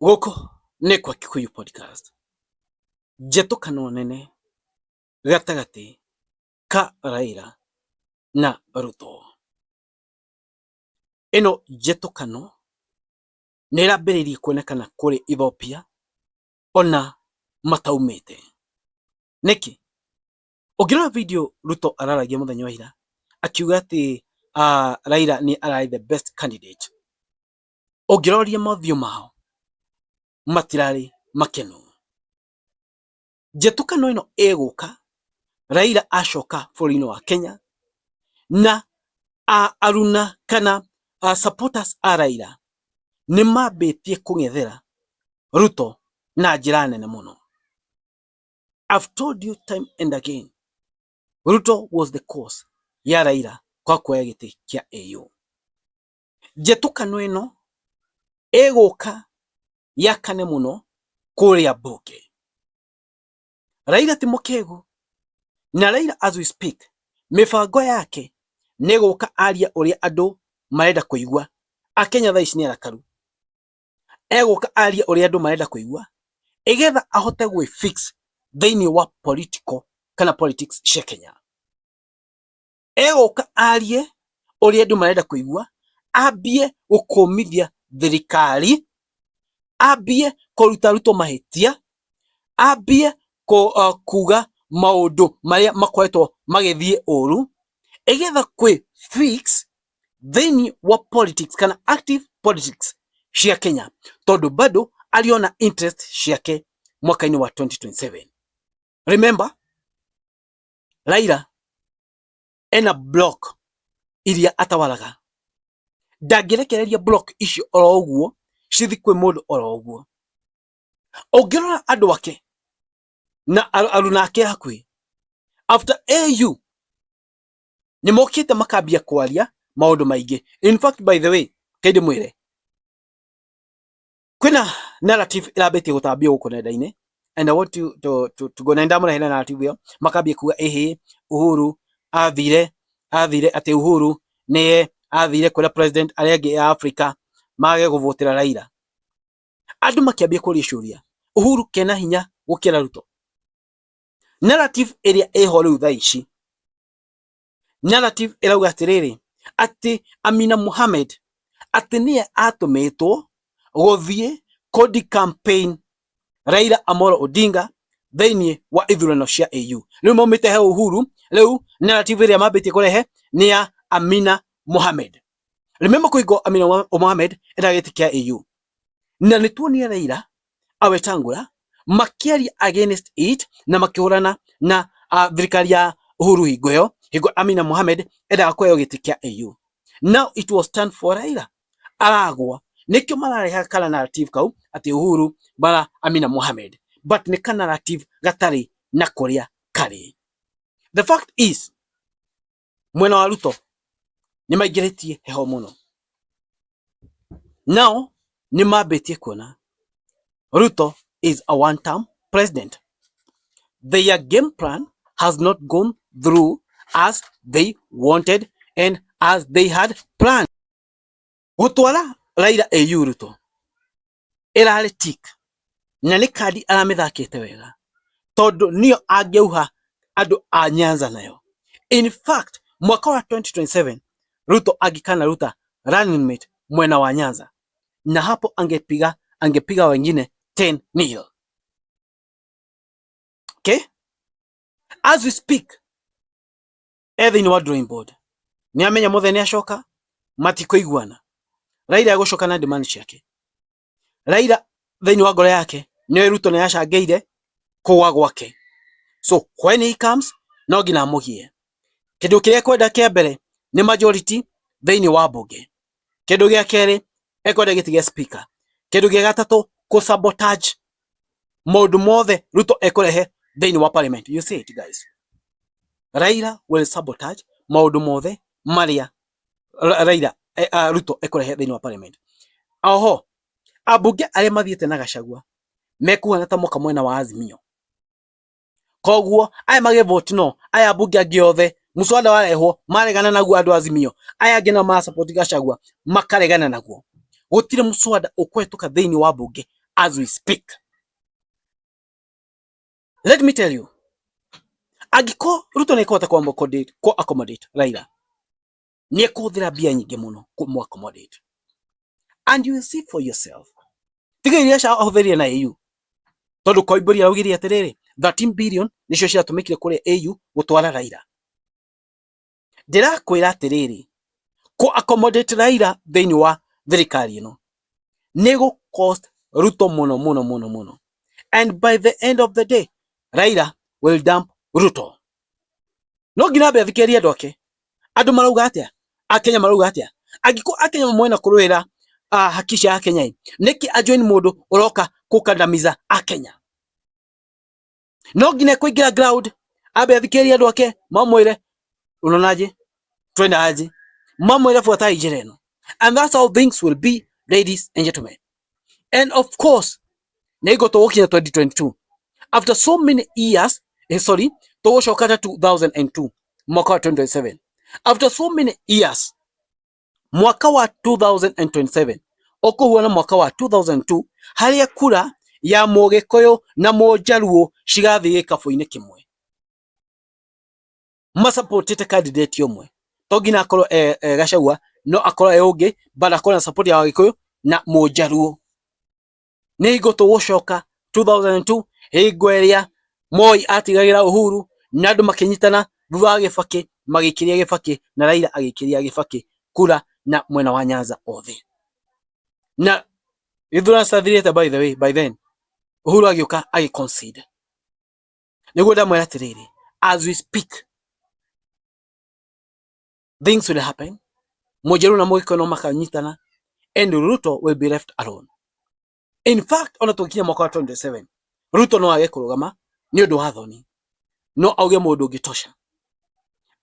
Gũkũ nĩ kwa Kikuyu Podcast, njatũkano nene gatagatĩ ka Raila na Ruto. Ĩno njatũkano nĩ ĩrambĩrĩirie kuonekana kũrĩ Ethiopia ona mataumĩte. Nĩkĩ? Ũngĩrora video Ruto araragia mũthenya wa ira akiuga atĩ Raila nĩ ararĩ the best candidate. Ũngĩroria mothiũ mao matirarĩ makenu. Njatũkano ĩno ĩgũka Raila acoka bũrũri-inĩ wa Kenya na aruna kana supporters a Raila nĩ mambĩtie kũng'ethera Ruto na njĩra nene mũno. I've told you time and again, Ruto was the cause ya Raila kwa kuoya gĩtĩ kĩa AU. Njatũkano ĩno ĩgũka yakane mũno kũrĩa mbunge. Raila ti mũkĩgu na Raila as we speak mĩbango yake nĩ gũka aria ũrĩa andũ marenda kũigua. Akenya thaa ici nĩ arakaru. Egũka arie ũrĩa andũ marenda kũigua ĩgetha ahote gwĩ fix thĩinĩ wa political kana politics cia Kenya. Egũka arie ũrĩa andũ marenda kũigua, ambie gũkũmithia thirikari, ambie kũruta Ruto mahĩtia, ambie kuga maũndũ marĩa makoretwo magĩthiĩ ũru, ĩgetha kwĩ fix thĩinĩ wa politics kana active politics cia Kenya, tondũ bado arĩ ona interest ciake mwaka-inĩ wa 2027. Remember, Raila ena block iria atawaraga, ndangĩrekereria block icio oro ũguo cithiĩ kwĩ mũndũ oro ũguo. Ũngĩrora andũ ake na aruna ake hakuhĩ after AU nĩ mokĩte makambia kwaria maũndũ maingĩ. In fact, by the way, ke ndĩmwĩre kwĩna narrative ĩrambĩtie gũtambio gũkũ nenda-inĩ and I want you to go na ndamũrehera narrative ĩyo, makambia kuga ĩhĩ Uhuru athire atĩ Uhuru nĩye athire kwĩra president arĩa angĩ a Africa mage gũvotera Raila. Andũ makĩambia kũria ciũria, Uhuru kena hinya gũkĩra Ruto? Narrative ĩrĩa ĩho rĩu thaa ici, narrative ĩrauga atĩrĩrĩ, atĩ Amina Mohamed atĩ nĩye atũmĩtwo gũthiĩ kũdi campaign Raila Amolo Odinga thĩinĩ wa ithurano cia AU. Rĩu maumĩte he Uhuru, rĩu narrative ĩrĩa mambĩtie kũrehe nĩ ya Amina Mohamed. Remember kũhingo Amina Mohamed endaga gĩtĩ kĩa AU. Na nĩ tuonire Raila Awetangula makĩaria against it na makĩhũrana na thirikari ya Uhuru hingo ĩyo, hingo Amina Mohamed endaga kũheo gĩtĩ kĩa AU. Now it was time for Raila aragwa, nĩkĩo marareha kana narrative kau atĩ Uhuru bara Amina Mohamed, but nĩ ka narrative gatarĩ na kũrĩa karĩ. The fact is mwena wa Ruto nĩ maingĩrĩtie heho mũno, nao nĩ mambĩtie kuona Ruto is a one term president. Their game plan has not gone through as they wanted and as they had planned. Gũtwara Raila AU Ruto ĩrarĩ tick na nĩ kandi aramĩthakĩte wega tondũ nĩyo angĩauha andũ a Nyanza nayo. In fact, mwaka wa 2027 Ruto angĩkanaruta running mate mwena wa Nyanza na hapo angepiga wengine 10-0. Okay? As we speak, e thĩinĩ wa drawing board nĩ amenya mũthenya nĩ acoka matikũiguana. Raila egũcoka na demand ciake. Raila thĩinĩ wa ngoro yake nĩ Ruto nĩ acangĩire kũgwa gwake, so when he comes no nginya amũgie. Kĩndũ kĩrĩa ekwenda kĩa mbere nĩ majority thĩinĩ wa mbunge. Kĩndũ gĩa kerĩ ekwenda gĩtĩ gĩa speaker. Kĩndũ gĩa gatatũ kũ sabotage maũndũ mothe Ruto ekũrehe thĩinĩ wa parliament. You see it, guys, Raila will sabotage maũndũ mothe marĩa Raila Ruto ekũrehe thĩinĩ wa parliament. Oho ambunge arĩa mathiĩte na Gachagua mekuhana ta moka mwena wa Azimio, koguo aya magĩvote no aya ambunge angĩ othe mũswada warehwo maregana naguo andũ a Azimio, aya angĩ nao mara support Gachagua makaregana naguo. Gũtirĩ mũswada ũkũhetũka thĩinĩ wa mbunge. As we speak, let me tell you, angĩkorwo Ruto nĩ ekũhota kũ accommodate Raila, nĩ ekũhũthĩra mbia nyingĩ mũno kũmũ accommodate, and you will see for yourself. Tiga iria ahũthĩrire na AU, tondũ Koimbũri araugire atĩrĩrĩ, 13 billion nĩcio ciratũmĩkire kũrĩa AU gũtwara Raila. Ndĩrakwĩra atĩrĩrĩ, kũ accommodate Raila thĩinĩ wa thirikari ĩno nĩ gũ cost Ruto mũno mũno mũno mũno, and by the end of the day Raila will dump Ruto. No nginya ambe athikĩrĩrie andũ ake. Andũ marauga atĩa? Akenya marauga atĩa? Angĩkorwo Akenya mwena kũrũĩra haki cia Akenya, nĩkĩ ajoin mũndũ ũroka kũkandamiza Akenya? No nginya kũingĩra ground, ambe athikĩrĩrie andũ ake, mamwĩre unaonaje, twenda aje, mamwĩre buatai njĩra ĩno, and that's how things will be, ladies and gentlemen. And of course nĩ hingo tũgũkinya 2022 after so many years, sorry, tũgũcoka ta 2002, mwaka wa 2027, after so many years. Mwaka wa 2027 ũkũhuana mwaka wa 2002, harĩa kura ya Mũgĩkũyũ na Mũjaruo cigathiĩ gĩkabũ-inĩ kĩmwe masupportĩte candidate ũmwe. To nginya akorwo e Gachagua, no akorwo e ũngĩ, but akorwo na support ya Gĩkũyũ na Mũjaruo. Nĩ hingo tũgũcoka 2002, hingo ĩrĩa Moi atigagĩra Uhuru na andũ makĩnyitana thutha wa Gĩbakĩ, magĩikĩria Gĩbakĩ, na Raila agĩikĩria Gĩbakĩ kura na mwena wa Nyanza othe, na gĩthurano citathirĩte. By the way, by then Uhuru agĩũka agĩ concede. Nĩguo ndamwĩra atĩrĩrĩ, as we speak things will happen. Mũjaluo na Mũgĩkũyũ no makanyitana and Ruto will be left alone. In fact, ona tũgĩkinya mwaka wa 27, Ruto no age kũrũgama nĩ ũndũ wa thoni, no auge mũndũ ũngĩ tosha,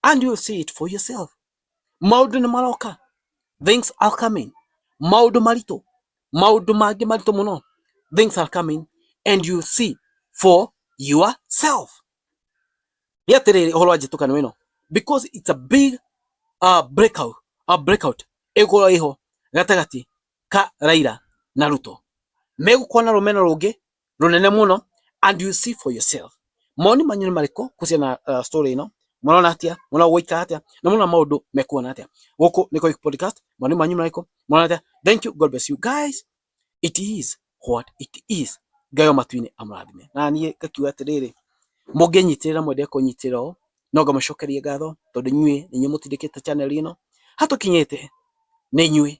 and you will see it for yourself. Maũndũ nĩ maroka, things are coming, maũndũ maritũ, maũndũ mangĩ maritũ mũno. Things are coming and you see for yourself. Nĩ atĩrĩrĩ, ũhoro wa njĩtũkano ĩno, because it's a big breakout ĩgũkorwo ĩho gatagatĩ ka Raila na Ruto, megũkorwo na rũmena rũngĩ rũnene mũno, and you see for yourself. Mawoni manyu nĩ marĩkũ kuhusiana na story ĩno? Mũrona atĩa? Mũrona gũikara atĩa? Na mũrona maũndũ mekuona atĩa? Gũkũ nĩ Koik Podcast. Mawoni manyu marĩkũ? Mũrona atĩa? Thank you, God bless you guys. It is what it is. Ngai wa matu-inĩ amũrathime. Na niĩ ngakiuga atĩrĩrĩ, mũngĩnyitĩrĩra, mwende kũnyitĩrĩra ũũ, no ngamũcokeria ngatho, tondũ inyuĩ nĩ inyuĩ mũtindĩkĩte channel ĩno hatũkinyĩte, nĩ inyuĩ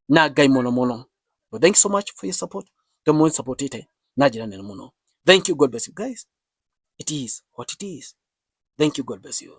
na Ngai mũno mũno. But thank you so much for your support, tondũ mũnsupportĩte na njĩra nene mũno. Thank you, God bless you guys. It is what it is. Thank you, God bless you.